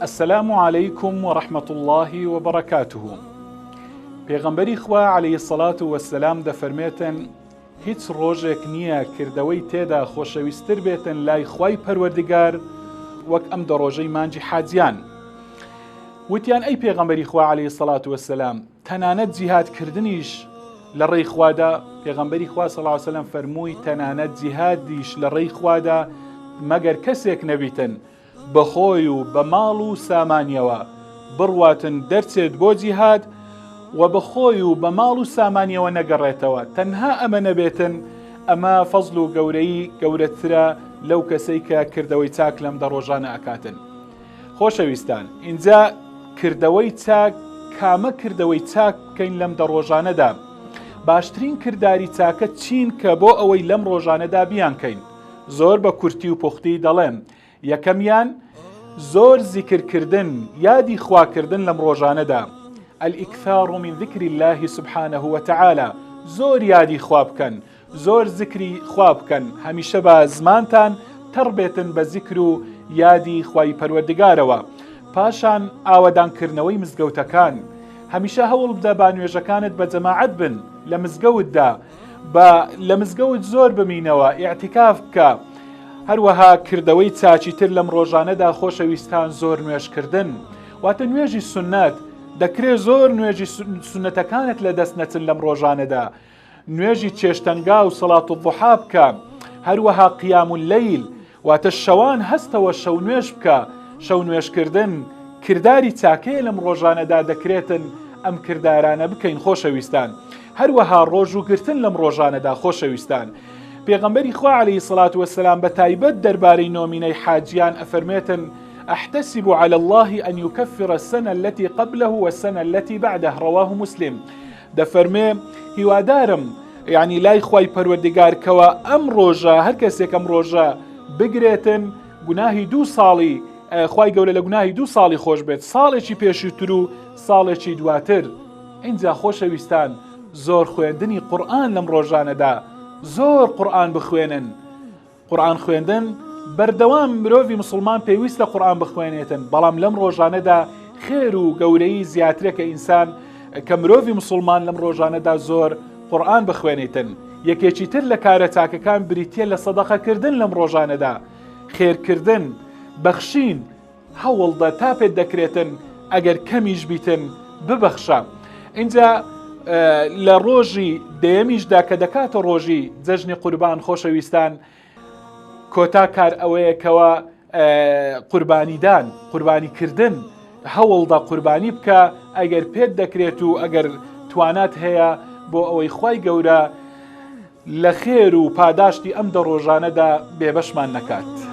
السلام علیکم و رحمة اللە و بەرەکاته پێغەمبەری خوا علیە الصلوة والسلام دەفەرمێتن هیچ ڕۆژێک نییە کردەوەی تێدا خۆشەویستتر بێتن لای خوای پەروەردگار وەک ئەم دە ڕۆژەی مانگی حاجیان وتیان ئەی پێغەمبەری خوا علیە الصلوة والسلام تەنانەت جیهاد کردنیش لە ڕێی خوادا پێغەمبەری خوا صلی الله علیه وسلم فەرمووی تەنانەت جیهادیش لە ڕێی خوادا مەگەر کەسێک نەبیتن بە خۆی و بە ماڵ و سامانیەوە بڕواتن دەرچێت بۆ جیهاد و بە خۆی و بە ماڵ و سامانیەوە نەگەڕێتەوە تەنها ئەمە نەبێتن ئەمە فەزل و گەورەی گەورەترە لەو کەسەی کە کردەوەی چاک لەم دە ڕۆژانە ئەکاتن. خۆشەویستان ئینجا کردەوەی چاک کامە کردەوەی چاک بکەین لەم دە ڕۆژانەدا باشترین کرداری چاکە چین کە بۆ ئەوەی لەم ڕۆژانەدا بیانکەین زۆر بە کورتی و پوختی دەڵێم یەکەمیان زۆر زیکرکردن یادی خواکردن لەم ڕۆژانەدا الإكثار من ذكر الله سبحانه وتعالى زۆر یادی خوا بکەن زۆر زیکری خوا بکەن هەمیشە با زمانتان تەڕ بێتن بە زیکر و یادی خوای پەروەردگارەوە پاشان ئاوەدان کردنەوەی مزگەوتەکان هەمیشە هەوڵ بدە با نوێژەکانت بە جەماعەت بن لە مزگەوتدا با لە مزگەوت زۆر بمینەوە ئیعتیکاف بکە هەروەها کردەوەی چاکی تر لەم ڕۆژانەدا خۆشەویستان زۆر نوێژکردن واتە نوێژی سوننەت دەکرێ زۆر نوێژی سوننەتەکانت لە دەست نەچن لەم ڕۆژانەدا نوێژی چێشتەنگا و صلاة الضحا بکە، هەروەها قیام اللیل واتە شەوان هەستەوە شەو نوێژ بکە، شەو نوێژکردن کرداری چاکەیە لەم ڕۆژانەدا دەکرێتن ئەم کردارانە بکەین خۆشەویستان، هەروەها ڕۆژوو گرتن لەم ڕۆژانەدا خۆشەویستان پێغەمبەری خوا علیە الصلوة والسلام بە تایبەت دەربارەی نۆمینەی حاجیان ئەفەرمێتن احتسب علی اللە ان یکفر السنە التی قبله والسنە التی بعده رواه مسلم دەفەرمێ، هیوادارم یانی لای خوای پەروەردگار کەوا ئەم ڕۆژە هەر کەسێک ئەم ڕۆژە بگرێتن گوناهی دوو ساڵی خوای گەورە لە گوناهی دوو ساڵی خۆش بێت ساڵێکی پێشووتر و ساڵێکی دواتر ئینجا خۆشەویستان زۆر خوێندنی قورئان لەم ڕۆژانەدا زۆر قورئان بخوێنن قورئان خوێندن، بەردەوام مرۆڤی مسوڵمان پێویستە قورئان بخوێنێتن، بەڵام لەم ڕۆژانەدا خێر و گەورەیی زیاترە کە ئینسان کە مرۆڤی مسوڵمان لەم ڕۆژانەدا زۆر قورئان بخوێنیتن. یەکێکی تر لە کارە چاکەکان بریتیە لە سەدەقەکردن لەم ڕۆژانەدا، خێرکردن، بەخشین، هەوڵدە تا پێت دەکرێتن ئەگەر کەمیش بیتن ببەخشە ئینجا لە ڕۆژی دەیەمیشدا کە دەکاتە ڕۆژی جەژنی قوربان خۆشەویستان کۆتا کار ئەوەیە کەەوە قوربانیدان قوربانی کردن هەوڵدە قوربانی بکە ئەگەر پێت دەکرێت و ئەگەر توانات هەیە بۆ ئەوەی خی گەورە لە خێر و پاداشتی ئەم دە ڕۆژانەدا بێبەشمان نەکات.